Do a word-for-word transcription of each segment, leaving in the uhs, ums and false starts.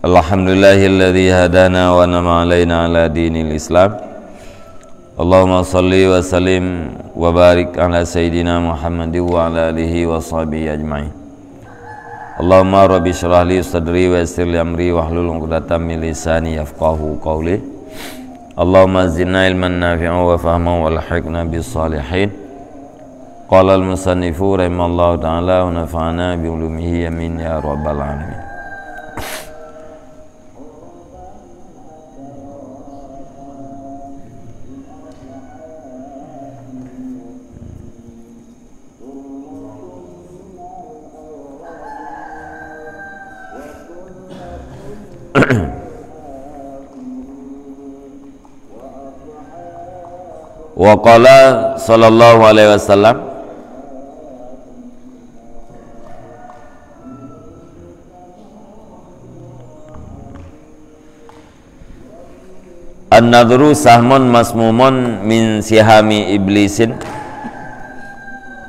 Alhamdulillahilladzi hadana wa nama alaina ala dinil Islam. Allahumma salli wa sallim wa barik ala sayyidina Muhammad wa ala alihi wa sahbihi ajma'in. Allahumma rabbi shrah li sadri wa yassir li amri wahlul 'uqdatam min lisani yafqahu qawli. Allahumma zidna ilman nafi'a wa fahma wa alhiqna bis salihin. Qala al-musannifu rahimallahu ta'ala wa nafa'ana bi ulumihi, amin ya rabbal alamin. Wa qala sallallahu alaihi wasallam, "An-nadhru sahmun masmumun min sihami iblisin,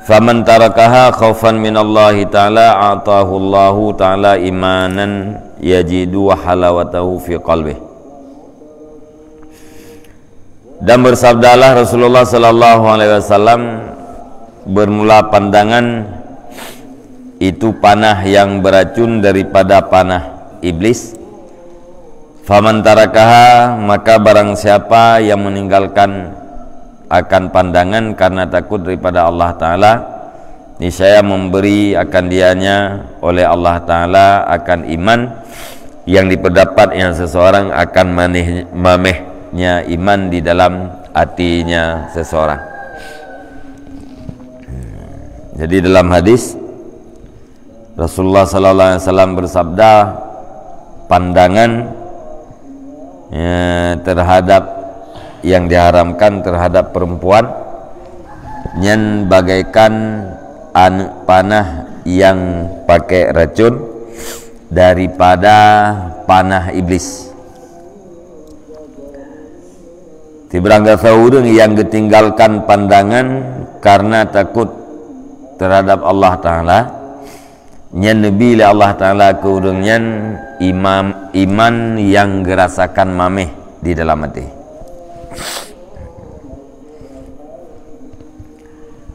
faman tarakaha khaufan minallahi ta'ala a'tahu Allahu ta'ala imanan yajidu halawatahu fi qalbih." Dan bersabdalah Rasulullah sallallahu alaihi wasallam, "Bermula pandangan itu panah yang beracun daripada panah iblis. Faman tarakaha, maka barang siapa yang meninggalkan akan pandangan karena takut daripada Allah Ta'ala, niscaya memberi akan dianya oleh Allah Ta'ala akan iman yang diperdapat yang seseorang akan maneh, mamehnya iman di dalam hatinya seseorang." Jadi dalam hadis, Rasulullah sallallahu alaihi wasallam bersabda, pandangan, ya, terhadap yang diharamkan terhadap perempuan nyan bagaikan aneuk panah yang pakai racun daripada panah iblis. Sibarang gasoe ureuëng nyang geutinggalkan pandangan karena takut terhadap Allah Ta'ala, nyan neubi lé Allah Ta'ala keu ureuëng nyan imam, iman nyang geurasakan mameh di dalam até.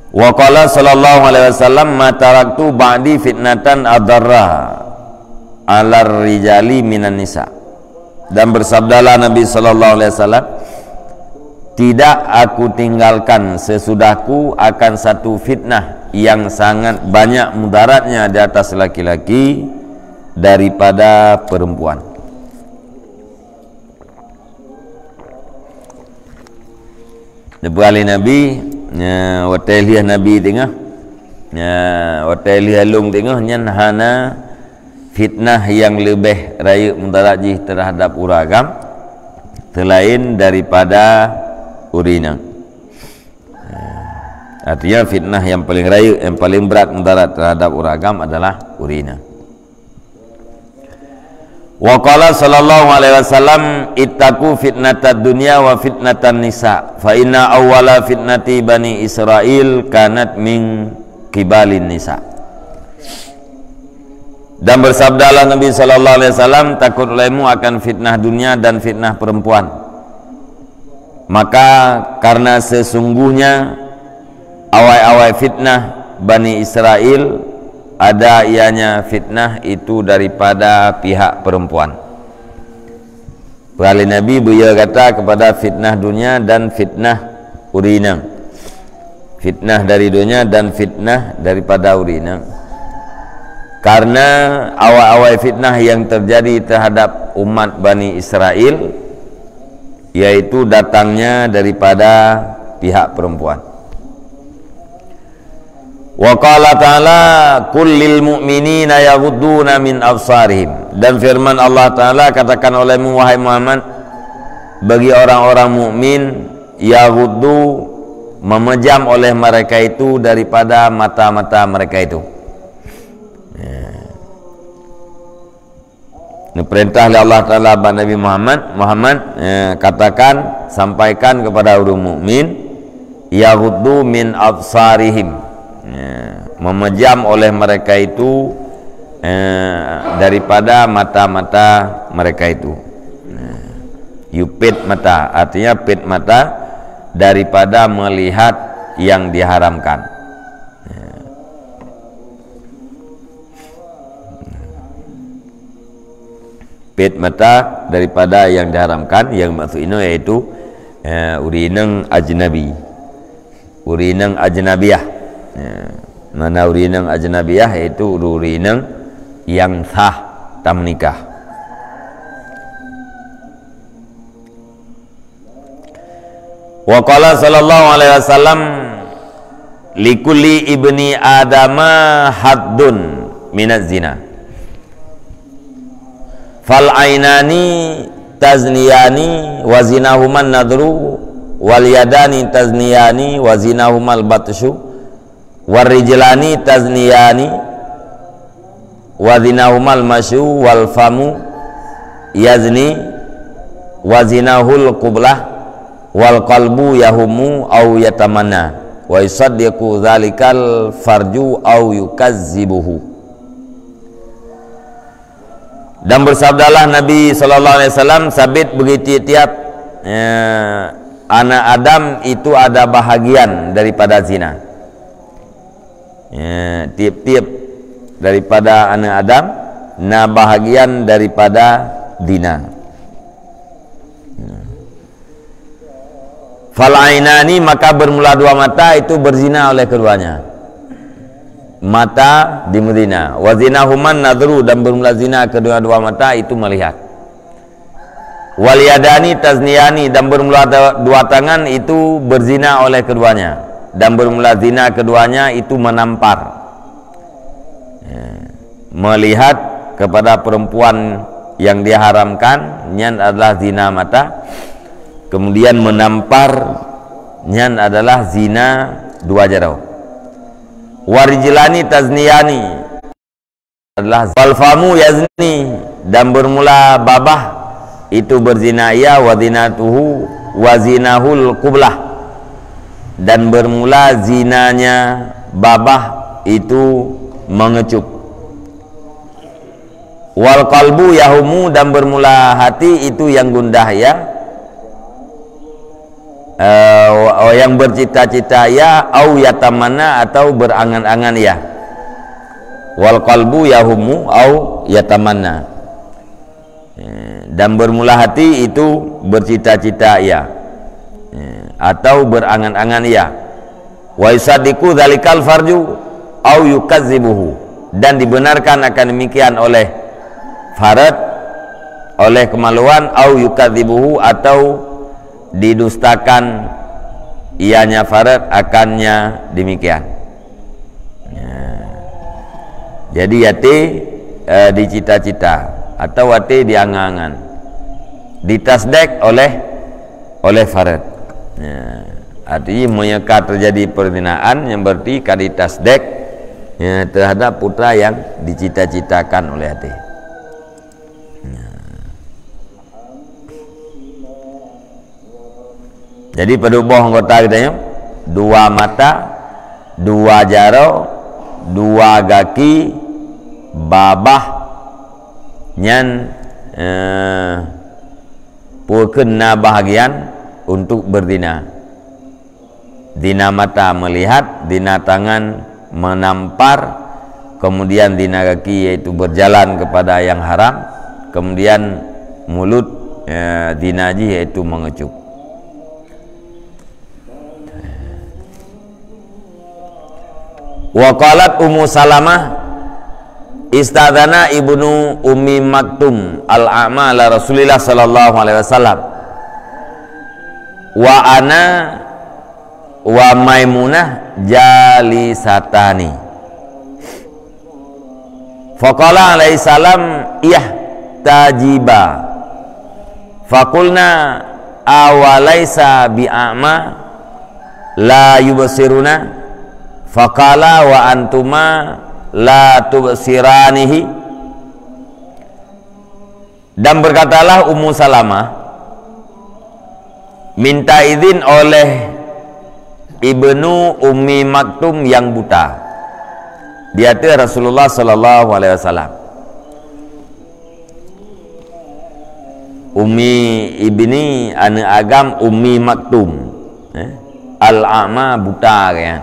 Wa qala sallallahu alaihi wasallam, "Ma taraktu ba'di fitnatan adarra alar rijali minan nisa." Dan bersabdalah Nabi sallallahu alaihi wasallam, "Tidak aku tinggalkan sesudahku akan satu fitnah yang sangat banyak mudaratnya di atas laki-laki daripada perempuan." Neupeugah lé Nabi, ya, watée lheueh Nabi teungoh, ya, watée lheueh lôn teungoh, nyan hana fitnah nyang leubeh rayeuk mudarat jih terhadap ureuëng agam selain daripada ureuëng inong. Artinya fitnah yang paling rayeuk, yang paling berat mudarat terhadap ureuëng agam adalah ureuëng inong. Wa qala sallallahu alaihi wasallam, "Ittaqu fitnatad dunya wa fitnatan nisa, fa inna awwala fitnati bani Israil kanat min qibalin nisa." Dan bersabdalah Nabi sallallahu alaihi wasallam, "Takut olehmu akan fitnah dunia dan fitnah perempuan. Maka karena sesungguhnya awai-awai fitnah Bani Israel ada ianya fitnah itu daripada pihak perempuan." Peurali Nabi beu gata kepada fitnah dunia dan fitnah ureuëng inong. Fitnah dari dunia dan fitnah daripada ureuëng inong. Karena awai-awai fitnah yang terjadi terhadap umat Bani Israel, yaitu datangnya daripada pihak perempuan. Wa qala ta'ala, "Qul lil mu'minina yaghudduna min absarihim." Dan firman Allah Ta'ala, "Katakan olehmu, wahai Muhammad, bagi orang-orang mukmin, yaghuddu, memejam oleh mereka itu daripada mata-mata mereka itu." Ya. Neupeurintah lé Allah Ta'ala bak Nabi Muhammad, "Muhammad, eh, katakan, sampaikan kepada ureuëng mukmin, yaghuddu min absarihim." Ya, memejam oleh mereka itu, eh, daripada mata-mata mereka itu. Nah, yupit mata, artinya pit mata daripada melihat yang diharamkan. Nah. Pet mata daripada yang diharamkan, yang maksud inoe yaitu, eh, ureueng inong ajnabi. Ureueng inong ajnabiyah. Ya. Mana ureueng inong ajnabiyah yaitu ureueng inong yang sah tameunikah. Wa qala sallallahu alaihi wasallam, "Likulli ibni Adama haddun minaz zina. Fal ainani tazniyani wa zinahuman nadru, wal yadani tazniyani wa zinahumal batshu, war rijlani tazniyani wa zinahumal masyu, wal famu yazni wa zinahul qublah, wal qalbu yahumu au yatamanna, wa yusaddiqu zalikal farju au yukazzibuhu." Dan bersabdalah Nabi sallallahu alaihi wasallam, sabit bagi tiap-tiap, eh, anak Adam itu ada bahagian daripada zina. Ya, tiap-tiap daripada anak Adam na bahagian daripada zina. Fal ainani, maka bermula dua mata itu berzina oleh keduanya. Mata di Medina. Wa zinahuman nadru, dan bermula zina kedua-dua mata itu melihat. Wal yadani tazniyani, dan bermula da-, dua tangan itu berzina oleh keduanya, dan bermula zina keduanya itu menampar. Ya. Melihat kepada perempuan yang diharamkan, nyan adalah zina mata. Kemudian menampar, nyan adalah zina dua jaroe. Warijlani tazniyani, adalah wal famu yazni, dan bermula babah itu berzina ia, wa zinatuhu wa zinahul qublah, dan bermula zinanya babah itu mengecup. Wal qalbu yahumu, dan bermula hati itu yang gundah ia, eh, yang bercita-cita ia, au yatamanna, atau berangan-angan ia. Wal qalbu yahumu au yatamanna. Eh, dan bermula hati itu bercita-cita ia, eh, atau berangan-angan ia. Wa yusaddiqu dzalikal farju au yukazzibuhu, dan dibenarkan akan demikian oleh faraj, oleh kemaluan, au yukadzibuhu, atau didustakan ianya faraj akannya demikian. Ya. Jadi até, eh, dicita-cita atau até diangan-angan, ditasdek oleh, oleh faraj. Ya. Artinya meunyoe ka terjadi perzinaan, yang berarti ka ditasdek, ya, terhadap putra yang dicita-citakan oleh até. Nah. Jadi padub boh anggota kita nyoe, dua mata, dua jaroe, dua gaki, babah, nyan, eh, peue kheun na bahagian untuk berzina. Zina mata melihat, zina tangan menampar, kemudian zina kaki yaitu berjalan kepada yang haram, kemudian mulut, eh, zina jih yaitu mengecup. Wa qalat Ummu Salamah, istadzana Ibnu Ummi Maktum al-A'ma la Rasulillah sallallahu alaihi wasallam. Wa ana wa Maimunah jalisatani. Faqala alaihi salam, "Ihtajiba." Faqulna, "Awalaisa bi'ama la yubsiruna?" Faqala, "Wa antuma la tubsiranihi." Dan berkatalah Ummu Salamah, minta izin oleh Ibnu Ummi Maktum yang buta di ateueh Rasulullah sallallahu alaihi wasallam. Ummi Ibni, aneuk agam Ummi Maktum. Eh? Al-A'ma, buta, kan?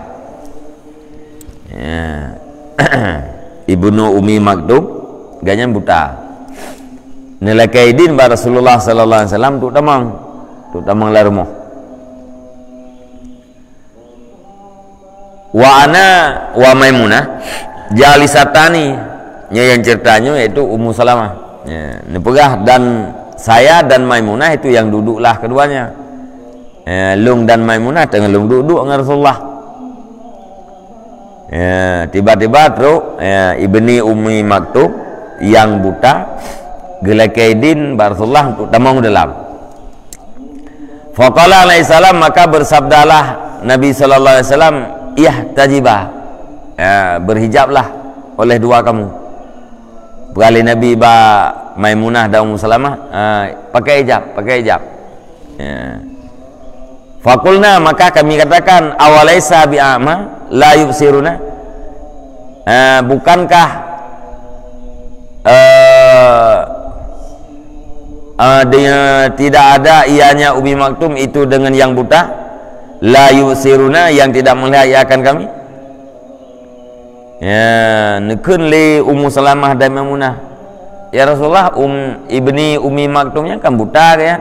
Ya. Ibnu Ummi Maktum, gobnyan buta. Neulakée idin bak Rasulullah sallallahu alaihi wasallam untuk tamong. Untuk tamong lam rumoh. Wa ana wa Maimunah jalisatani. Nyoe nyang cerita nyoe yaitu Ummu Salamah. Ya, neupeugah, dan saya dan Maimunah itu yang duduklah keduanya. Ya, lôn dan Maimunah teungoh lôn duek-duek ngon Rasulullah. Ya, tiba-tiba trok, ya, Ibni Ummi Maktum yang buta geulakée idin bak Rasulullah untuk tamong dalam. Faqala alaihi salam, maka bersabdalah Nabi sallallahu alaihi wasallam, "Ihtajiba." Ya, berhijablah oleh dua kamu. Peugah lé Nabi bak Maimunah dan Ummu Salamah, "Ah, pakai hijab, pakai hijab." Ya. Faqulna, maka kami katakan, "Awalaisa bi'ama la yubsiruna?" Ah, bukankah, eh, eh, dia, tidak ada ianya Ummi Maktum itu dengan yang buta? La yubsiruna, yang tidak melihat ia akan kami? Ya, neukheun lé Ummu Salamah dan Maimunah, "Ya Rasulullah, um, Ibni Ummi Maktum nyan kan buta, kan?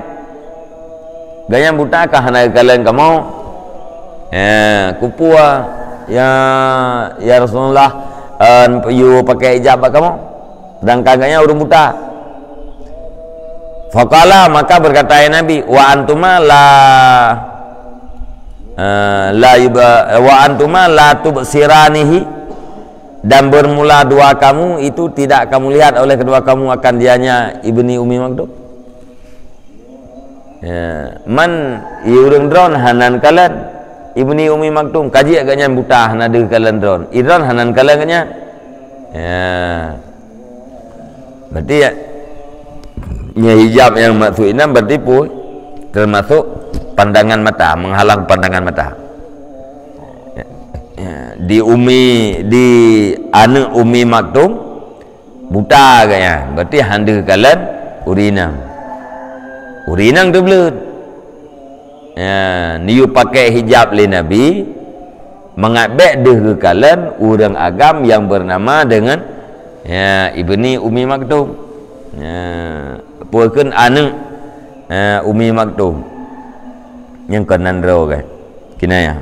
Gobnyan buta, ka hana geukalon kamoe?" Ya, kupeue, ya, ya Rasulullah, eh, yue pakai hijab bak kamoe, sedangkan gobnyan ureuëng buta. Faqala, maka berkata, ya Nabi, "Wa antuma la, eh, la yuba-, wa antuma la tubsiranihi," dan bermula dua kamu itu tidak kamu lihat oleh kedua kamu akan dianya Ibni Ummi Maktum. Ya, man, i ureuëng droen hana kalon Ibni Ummi Maktum, ka jeuet gobnyan buta, hana deuh kalon droen. I droen hana kalon gobnyan. Ya. Berarti ya, nyan hijab nyang maksud inan berarti pun termasuk pandangan mata, menghalang pandangan mata. Ya, ya, di Ummi, di aneuk Ummi Maktum buta gobnyan, berarti hana deuh kalon ureuëng inong. Ureuëng inong teubleuet. Ya, neuyue pakai hijab lé Nabi, mangat bék deuh geukalon ureuëng agam nyang bernama dengan, ya, Ibni Ummi Maktum. Ya, peue kheun aneuk, ya, Ummi Maktum. Nyang kon nan droe, kan? Kinayah.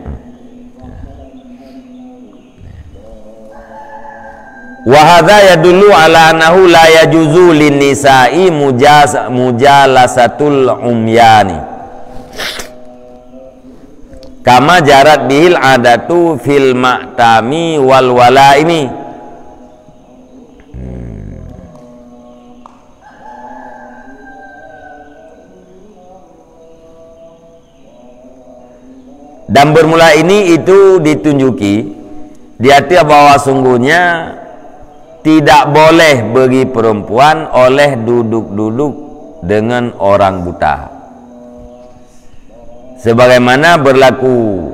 Wa hadza yadullu ala annahu la yajuzu lin nisa'i mujas-, mujalasatul umyani, kama jarat bihil adatu fil ma'tami wal walaimi. Hmm. Dan bermula ini itu ditunjuki di atas bahwa sungguhnya tidak boleh bagi perempuan oleh duduk-duduk dengan orang buta. Sebagaimana berlaku,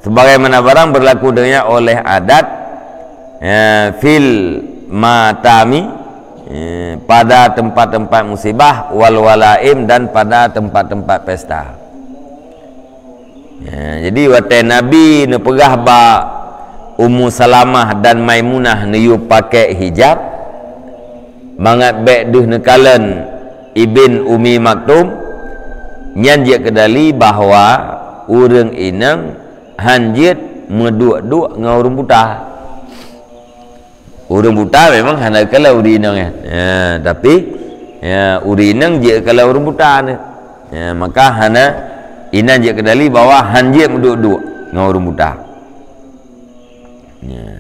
sebagaimana barang berlaku dengannya oleh adat, ya, fil matami, ya, pada tempat-tempat musibah, wal walaim, dan pada tempat-tempat pesta. Ya, jadi watée Nabi neupeugah bak Ummu Salamah dan Maimunah neuyue pakai hijab, mangat bék deuh neukalon Ibn Ummi Maktum, nyan jeuet keu dali bahwa ureuëng inong hán jeuet meuduek-duek ngon ureuëng buta. Ureuëng buta memang hana kalon ureuëng inong, ya. Ya, tapi, ya, ureuëng inong jeuet kalon ureuëng buta ni. Ya, maka hana, inan jeuet keu dali bahwa hán jeuet meuduek-duek ngon ureuëng buta. Ya.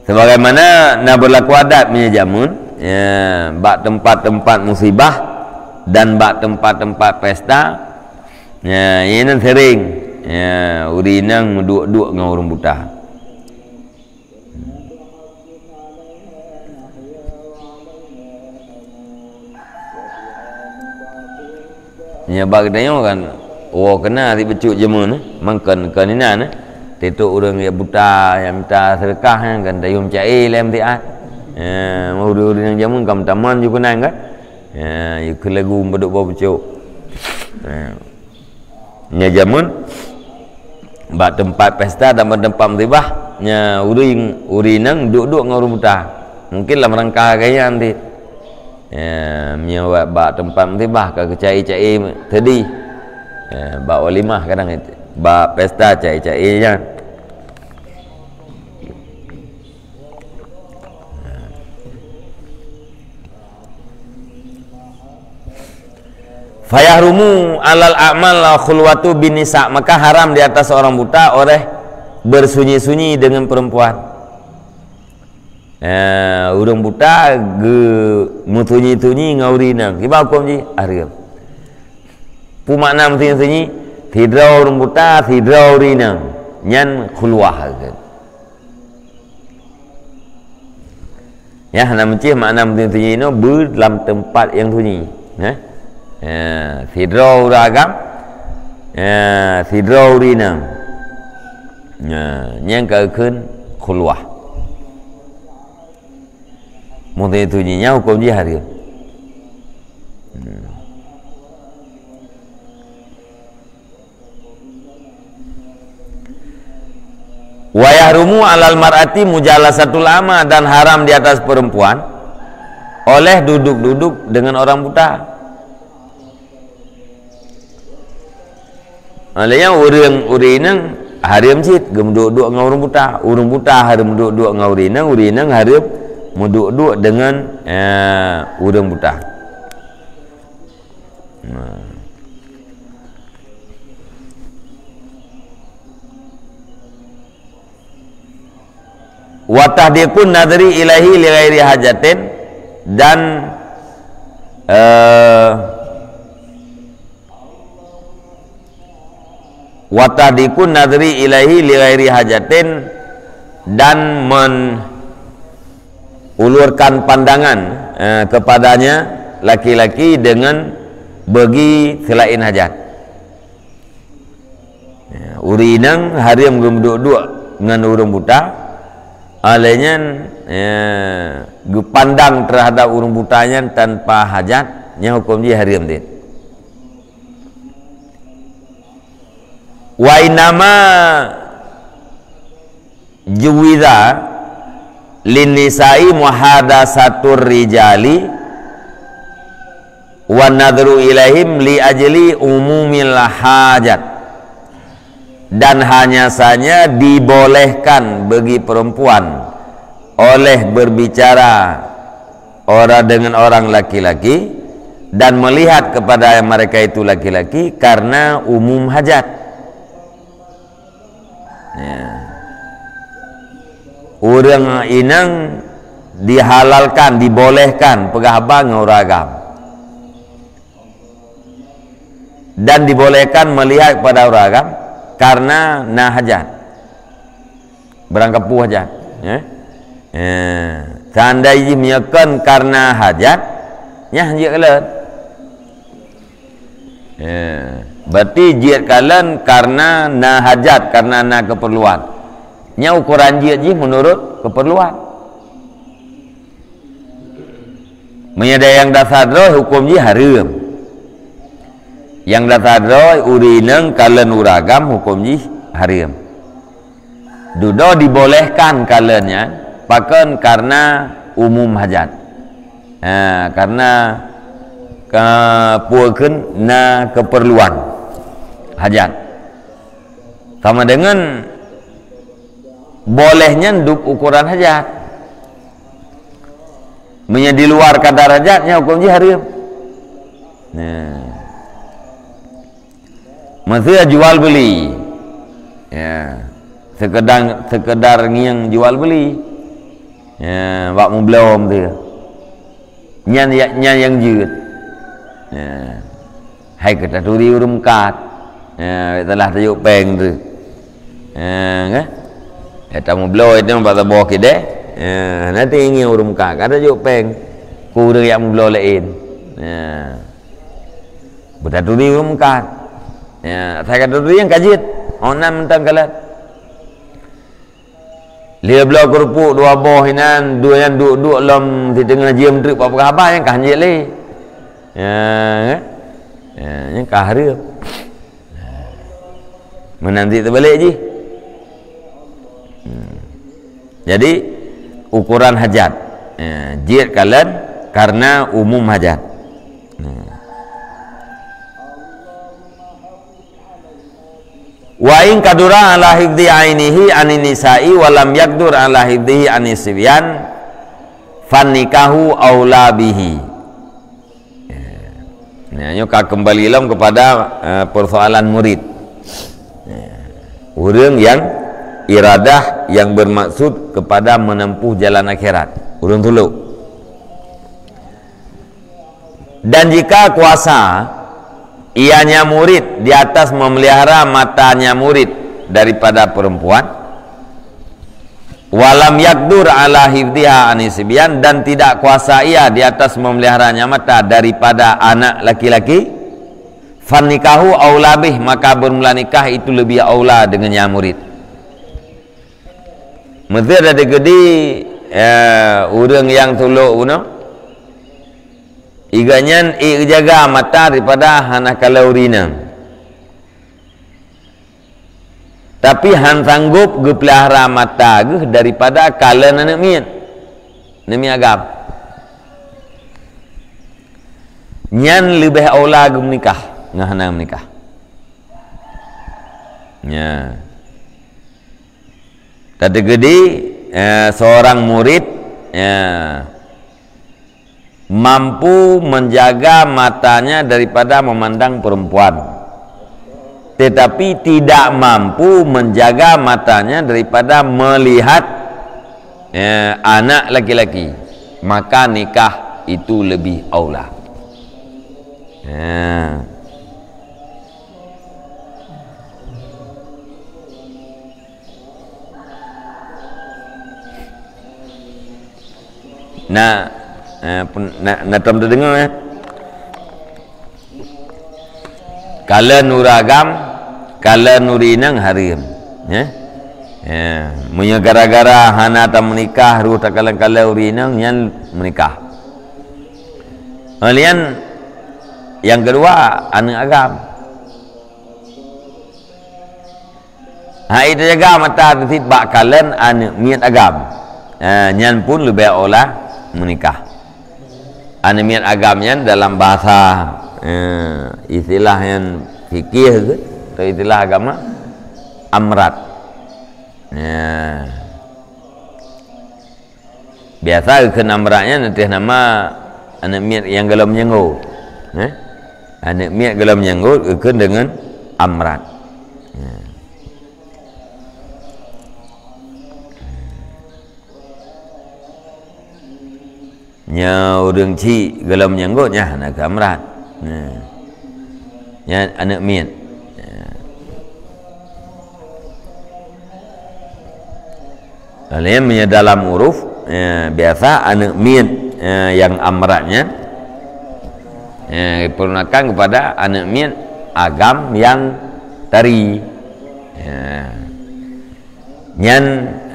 Sebagaimana na berlaku adat meunyoe jameun, ya, bak tempat-tempat musibah dan bak tempat-tempat pesta, ya, inan sering, ya, ureuëng inong meuduek-duek ngon ureuëng buta. Nyan bak geutanyoe kan, woe keuna si bacut jameun, eh, mangkon kon inan, eh. Titok ureuëng nyang buta, nyang minta seudeukah nyan kan, tayue meucai lé meusiat. Ya, ureueng-ureueng nyang jameun ka meutamah ju keunan kan? Ya, yue keu lagu padub boh pucok. Ya. Nyan jameun bak teumpat pesta dan bak teumpat musibah, nyan ureueng, ureueng inong duek-duek ngon ureueng buta. Mungken lam rangka gaya nyan cit. Ya, meunyoe bak, bak teumpat musibah ka keucai-cai tadi. Ya, bak walimah kadang, bak pesta cai-cai nyan. Fayahrumu alal a'ma khulwatu bin nisa, maka haram di atas orang buta oleh bersunyi-sunyi dengan perempuan. Eh, ureueng buta geumeusunyi-sunyi ngon ureueng inong. Kiban huköm jih? Hareum. Peue makna meusunyi-sunyi? Sidroe ureueng buta, sidroe ureueng inong. Nyan khulwah. Ya, hana meucih makna meusunyi-sunyi nyoe beu lam teumpat nyang sunyi. Nah. Ya, sidroe ureueng agam, ya, sidroe ureueng inong. Nah, nyang ka geukheun khulwah. Meusunyi-sunyi nyan huköm jih hareum. Hmm. Wa yahrumu alal mar'ati mujalasatul ama, dan haram di atas perempuan oleh duduk-duduk dengan orang buta. Oleh nyan ureueng, ureueng inong hareum cit geumeuduek-duek ngon ureueng buta. Ureueng buta hareum meuduek-duek ngon ureueng inong, ureueng inong hareum meuduek-duek dengan, eh, ureueng buta. Nah. Wa tahdiqun nadri ilaihi li ghairi hajatin, dan, eh, wa tahdiqun nadri ilaihi li ghairi hajatin, dan men-, ulurkan pandangan, eh, kepadanya laki-laki dengan bagi selain hajat. Ya, ureueng inong hareum geumeuduek-duek ngon ureueng buta, oleh nyan, ya, geupandang terhadap ureueng buta nyan tanpa hajat, nyan huköm jih hareum cit. Wa innama juwiza lin nisa'i muhadasatur rijali wan nadhru ilaihim li ajli umumil hajat. Dan hanya saja dibolehkan bagi perempuan oleh berbicara orang dengan orang laki-laki dan melihat kepada mereka itu laki-laki karena umum hajat. Ya. Ureueng inong dihalalkan, dibolehkan peugah haba ngon ureueng agam. Dan dibolehkan melihat kepada ureueng agam karena na hajat. Barangkapeue hajat, ya. Ya. Seandai jih meunyoe kon karena hajat, nyan jeuet kalon. Ya, berarti jeuet kalon karena na hajat, karena na keperluan. Nyan ukoran jeuet jih menurut keperluan. Meunyoe nyang dasar droe huköm jih hareum. Nyang dasar droe ureueng inong kalon ureueng agam huköm jih hareum. Dudoe dibolehkan kalon nyan, pakon karena umum hajat. Ha, karena ka-, peue kheun na keperluan hajat. Sama dengan boleh nyan dub ukoran hajat. Meunyoe di luar kadar hajat, nyan huköm jih hareum. Nah. Maksudnya jual beli. Ya. Sekedar, sekedar ngieng jual beli. Ya, bak meubloe tu. Nyan ya, nyan nyang jeuet. Ya. Hai keu taturi ureueng meukat. Ya, salah tajok péng tu. Ya, kan? Ya, tameubloe itu bak saboh kidée. Ya, nanti ngieng ureueng meukat. Ka tajok péng. Keu ureueng nyang meubloe laén. Ya. Beutaturi ureueng meukat. Ya, asai ka taturi nyang ka jeuet. Oh, na mantong kalon. Lhèe bloe keurupuk dua boh inan, dua nyan duek-duek lom siteungoh jeuem treuk bak peugah haba, nyan ka hanjeuet lé. Ya, kan? Ya, nyan ka hareuem. Meunan cit teubalek jih. Hmm. Jadi, ukuran hajat. Ya, jeuet kalon karena umum hajat. Hmm. Wa in kadura ala hifdhi ainihi anin nisa'i wa lam yakdur ala hifdhihi anis sibyan, fan nikahu aula bihi. Ya. Nah, nyoe ka kembali lom kepada, eh, persoalan murid. Ya. Ureuëng yang iradah yang bermaksud kepada menempuh jalan akhirat. Ureuëng tulok. Dan jika kuasa ianya murid di atas memelihara matanya murid daripada perempuan, walam yakdur ala hifdhiha anis sibyan, dan tidak kuasa ia di atas memeliharanya mata daripada anak laki-laki, fan nikahu aula bih, maka bermula nikah itu lebih aula dengan nya murid. Meusé ada gedi, eh, ureuëng nyang tulok bunoe, iga nyan ék jaga mata daripada hana kalon ureuëng inong. Tapi han sanggob geupeulahara mata geuh daripada kalon aneuëk miet, aneuëk miet agam. Nyan leubeh aula geumeunikah ngon hana meunikah. Nya. Teukeudi, eh, seorang murid, ya, mampu menjaga matanya daripada memandang perempuan, tetapi tidak mampu menjaga matanya daripada melihat, eh, anak laki-laki, maka nikah itu lebih aula. Ya. Na, eh, pun, na, na tom teudeungoe, eh. Kalon ureuëng agam, kalon ureuëng inong hareuem, eh. Eh, meunyoe gara-gara hana tameunikah, roh takalon-kalon ureuëng inong, nyan meunikah. Kemudian, yang kedua, aneuëk agam. Hai teujaga mata teusit bak kalon aneuëk miet agam. Eh, nyan pun leubeh aula meunikah. Aneuëk miet agam nyan dalam bahasa, eh, istilah nyan fikih ke, atau istilah agama, amrat. Ya. Biasa geukheun amrat nyan ateueh nama aneuëk miet nyang gohlom nyang got. Eh? Aneuëk miet gohlom nyang got geukheun deungon amrat. Ya. Nyoe ureuëng chik gohlom nyang got nyan hana keu amrat. Ya. Nyan aneuëk miet. Ya. Lalu meunyoe dalam uruf, eh, biasa aneuëk miet, eh, nyang amrat nyan, eh, dipergunakan kepada aneuëk miet agam nyang tari. Ya. Nyan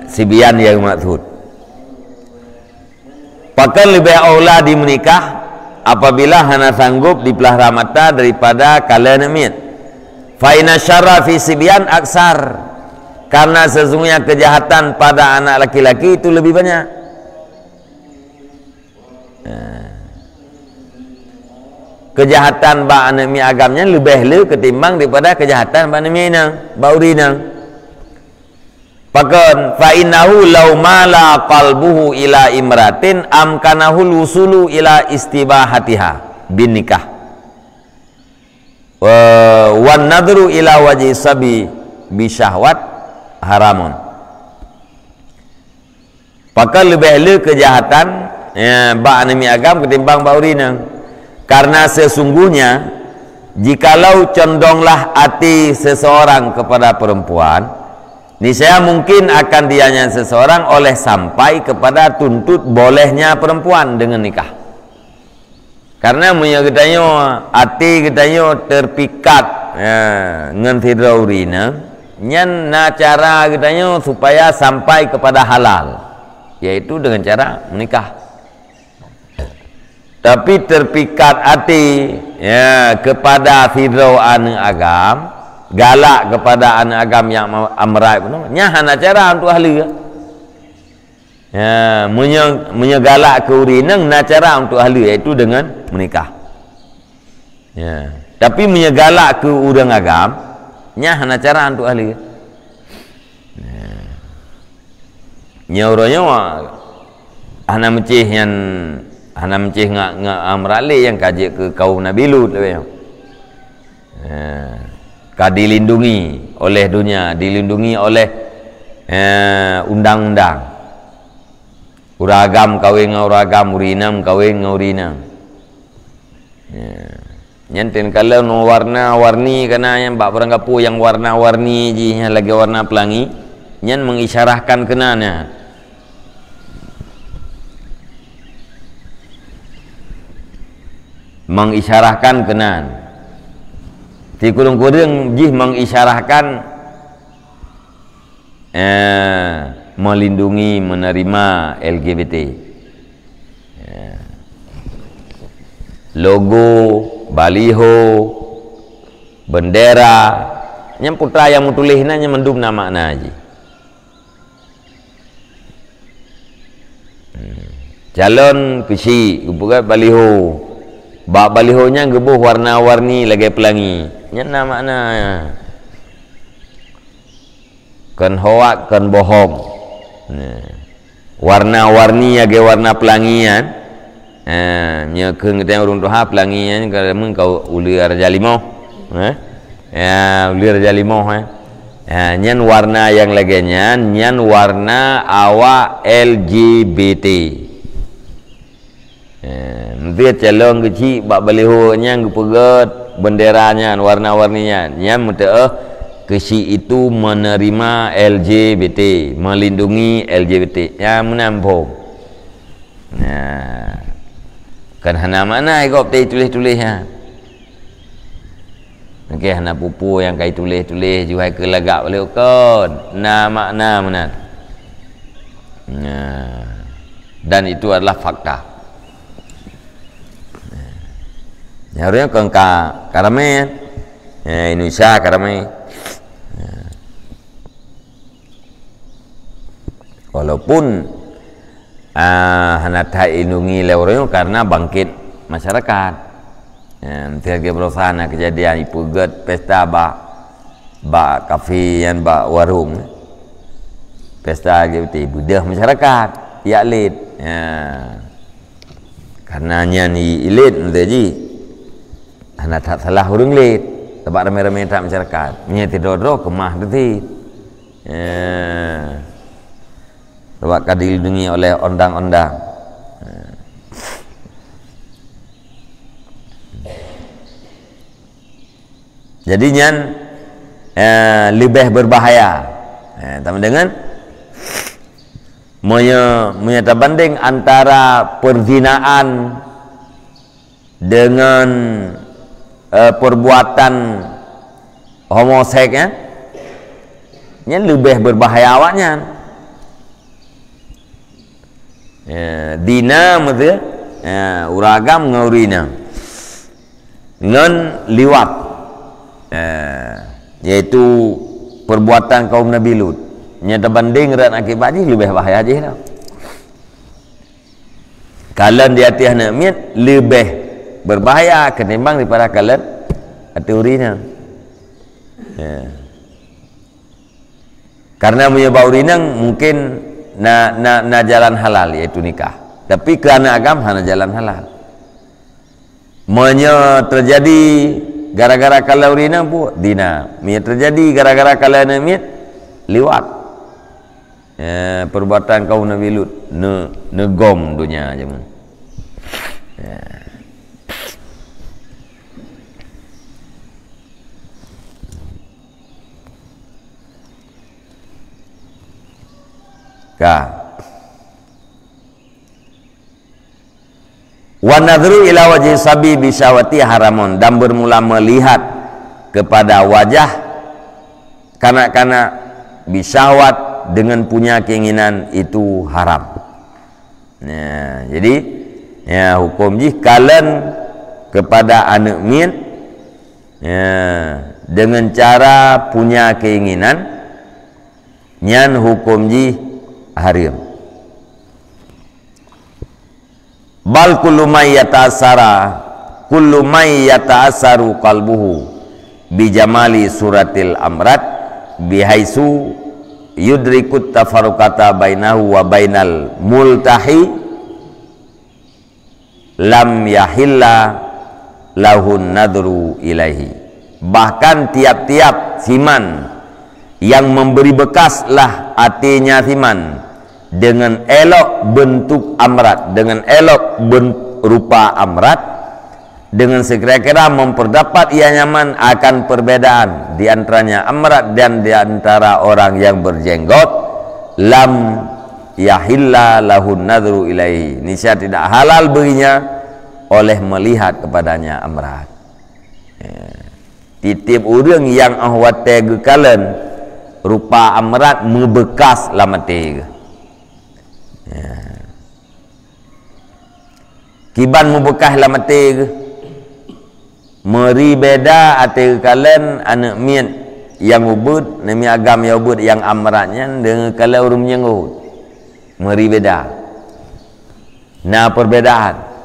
sibyan nyang maksud. Pakon leubeh aula dimeunikah apabila hana sanggob dipeulahara mata daripada kalon aneuëk miet? Fa inna syarra fi sibyan aksar, karena sesungguhnya kejahatan pada anak laki-laki itu lebih banyak. Eh. Kejahatan bak aneuëk miet agam nyan leubeh le ketimbang daripada kejahatan bak aneuëk miet inong, bak ureuëng inong. Pakon? Fa innahu law mala qalbuhu ila imratin amkanahul wusulu ila istibahatiha bin nikah. Wa, wan nadru ila wajhi sabi bi syahwat haramun. Pakon leubeh le kejahatan, ya, bak aneuëk miet agam ketimbang bak ureuëng inong? Karena sesungguhnya, jikalau condonglah hati seseorang kepada perempuan, niscaya mungkin akan dianiaya seseorang oleh sampai kepada tuntut bolehnya perempuan dengan nikah. Karena meunyoe geutanyoe, até geutanyoe terpikat, ya, ngon sidroe ureuëng inong, Nyan na cara geutanyoe supaya sampai kepada halal, yaitu dengan cara menikah. Tapi terpikat hati, ya, kepada sidroe aneuk agam, galak kepada aneuk agam nyang ma-, amrat bunoe, nyan hana cara untuk ahli. Ya, meunyoe, meunyoe galak keu ureueng inong na cara untuk ahli, yaitu dengan menikah. Ya. Tapi meunyoe galak keu ureueng agam, nyan hana cara untuk ahli. Ya. Nyoe uroe nyoe hana meucéh nyan, hana meucéh ngon, ngon amrat lé nyang ka jeuet keu kaum Nabi Lut lé nyoe. Eh, ka dilindungi oleh dunia, dilindungi oleh, eh, undang-undang. Ureueng agam kawin ngon ureueng agam, ureueng inong kawin ngon ureueng inong. Ya. Nyan ten kalon warna-warni kana nyan bak barang gapu nyang warna-warni jih nyang lagèe warna pelangi, nyan mengisyarahkan keunan nyan. Mengisyarahkan keunan. Sikureueng-kureueng jih mengisyarahkan, eh, melindungi, menerima L G B T. Ya. Logo, baliho, bendera, nyan putra nyang meutuléh na nyan mandum na makna jih. Hmm. Calon keuchik geupeugèt baliho. Bak baliho nyan geuboh warna-warni lagèe pelangi. Nyan na makna. Kon hoak, kon bohong. Nah. Warna-warni lagèe warna pelangi nyan. Ha, nyoe keuh geutanyoe ureueng tuha pelangi nyan ka deungon ka uleue Raja Limoh. Ha? Ya, uleue Raja Limoh, eh. Ha, nyan warna nyang lagèe nyan, nyan warna awak L G B T. Eh, meusé calon keuchik bak baliho nyan geupeugèt bendera nyan, warna-warni nyan. Nyan meuteu'oh keuchik itu menerima L G B T, melindungi L G B T. Nyan meunan phom. Nah, kan hana makna gob teutuléh-tuléh nyan. Oke, hana peue-peue nyang ka ituléh-tuléh, jihôi keu lagak baliho kon. Na makna meunan. Nah, dan itu adalah fakta. Nyan ureueng kon ka, ka ramé, eh, Indonesia ka ramé. Walaupun, ah, hana that ilindungi lé ureueng nyoe karena bangkit masyarakat. Ya, meusé lagèe baroesa na keujadian ipeugèt pesta bak, bak kafe nyan bak warong. Pesta L G B T, beudôh masyarakat, jak lét. Ya. Karena nyan i-, ilét meusé jih. Hana that salah ureueng lét. Sabab ramé-ramé that masyarakat. Meunyo sidroe-droe keumah teutit. Ya. Sabab ka dilindungi oleh undang-undang. Jadi nyan, eh, leubeh berbahaya. Eh, teuma deungon, meunyo, meunyo tabandeng antara perzinaan dengan, eh, perbuatan homoseks, ya, nyan leubeh berbahaya awaknyan. Ya, zina meusé, ya, ureueng agam ngon ureueng inong. Ngon liwat. Ya, yaitu perbuatan kaum Nabi Lut. Nyan tabandeng rot akibat jih leubeh bahaya jih lah. Kalon di ateueh aneuk miet leubeh berbahaya ketimbang daripada kalon ateueh ureueng inong. Ya. Karena meunyo bak ureueng inong mungkin na, na, na jalan halal, yaitu nikah. Tapi keu aneuk agam hana jalan halal. Meunyo teujadi gara-gara kalon ureueng inong pun zina. Meunyo teujadi gara-gara kalon aneuk miet, liwat. Ya, perbuatan kaum Nabi Lut, ne-, neugom donya jameun. Ya. Ka. "Wa nadhru ila wajhi sabi bi syahwati haramun," dan bermula melihat kepada wajah kanak-kanak, bisyahwat, dengan punya keinginan, itu haram. Nah, jadi, ya, hukum jih kalon kepada aneuk miet, ya, dengan cara punya keinginan, nyan hukum jih haram. Bal kullu may yata'assara, kullu may yata'assaru qalbuhu bi jamali suratil amrat, bihaitsu yudrikut tafarruqata bainahu wa bainal multahi, lam yahilla lahun nadru ilaihi. Bahkan tiap-tiap siman yang memberi bekaslah até nyan siman, dengan elok bentuk amrat, dengan elok ben-, rupa amrat, dengan sekira-kira memperdapat ia nyaman akan perbedaan di antaranya amrat dan di antara orang yang berjenggot, lam yahilla lahun nadru ilaihi, niscaya tidak halal baginya oleh melihat kepadanya amrat. Ya. Tiep-tiep ureuëng nyang óh watée geukalon, rupa amrat meubekas lam até geuh. Ya. Kiban meubekas lam até geuh. Meuri beda até geukalon aneuk miet nyang ubeuet, aneuk miet agam nyang ubeuet nyang amrat nyan deungon geukalon ureuëng meunyeunggut. Meuri beda. Na perbedaan.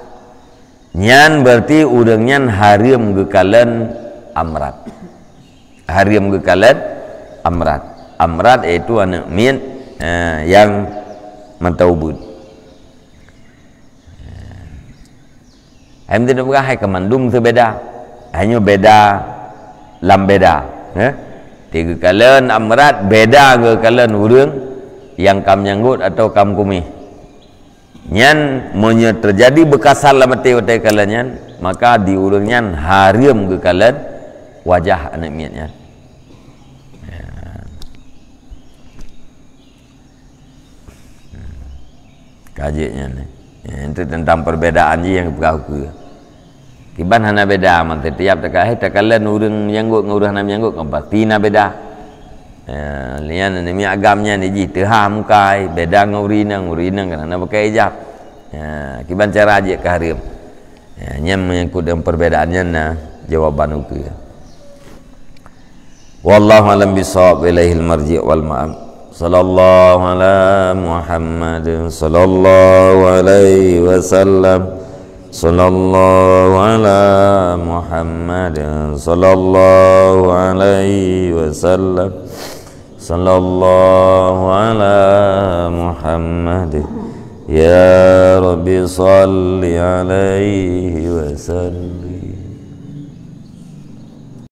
Nyan berarti ureuëng nyan hareuem geukalon amrat. Hareuem geukalon amrat. Amrat yaitu aneuk miet, eh, nyang mantong ubeuet. Hai meuteumé hai keumandum seubeda. Hanya beda lam beda, eh? Di geukalon amrat beda geukalon ureuëng nyang ka meunyeunggut atau ka meukumeh. Nyan, meunyoe teujadi beukasan lam até watée kalon nyan, maka di ureuëng nyan hareuem geukalon wajah aneuk miet nyan. Ya. Ka jeuet nyan, eh. Ya, itu tentang perbedaan jih nyang geupeugah ukeue. Kiban hana beda, man setiap taka-, eh, takalon ureuëng meunyeunggut ngon ureuëng hana meunyeunggut kan pasti na beda. Ya, lé nyan aneuk miet agam nyan jih teuhah mukai, beda ngon ureuëng inong, ureuëng inong kan hana pakai hijab. Ya, kiban cara jeuet keu hareuem. Ya, nyan menyangkut dengan perbedaan nyan na jawaban ukeue. Wallahu a'lam bissawab, ilaihil marji' wal ma'ab. Sallallahu ala Muhammad, sallallahu alaihi wasallam. Sallallahu ala Muhammad, sallallahu alaihi wasallam. Sallallahu ala Muhammad. Ya Rabbi, salli alaihi wasallim.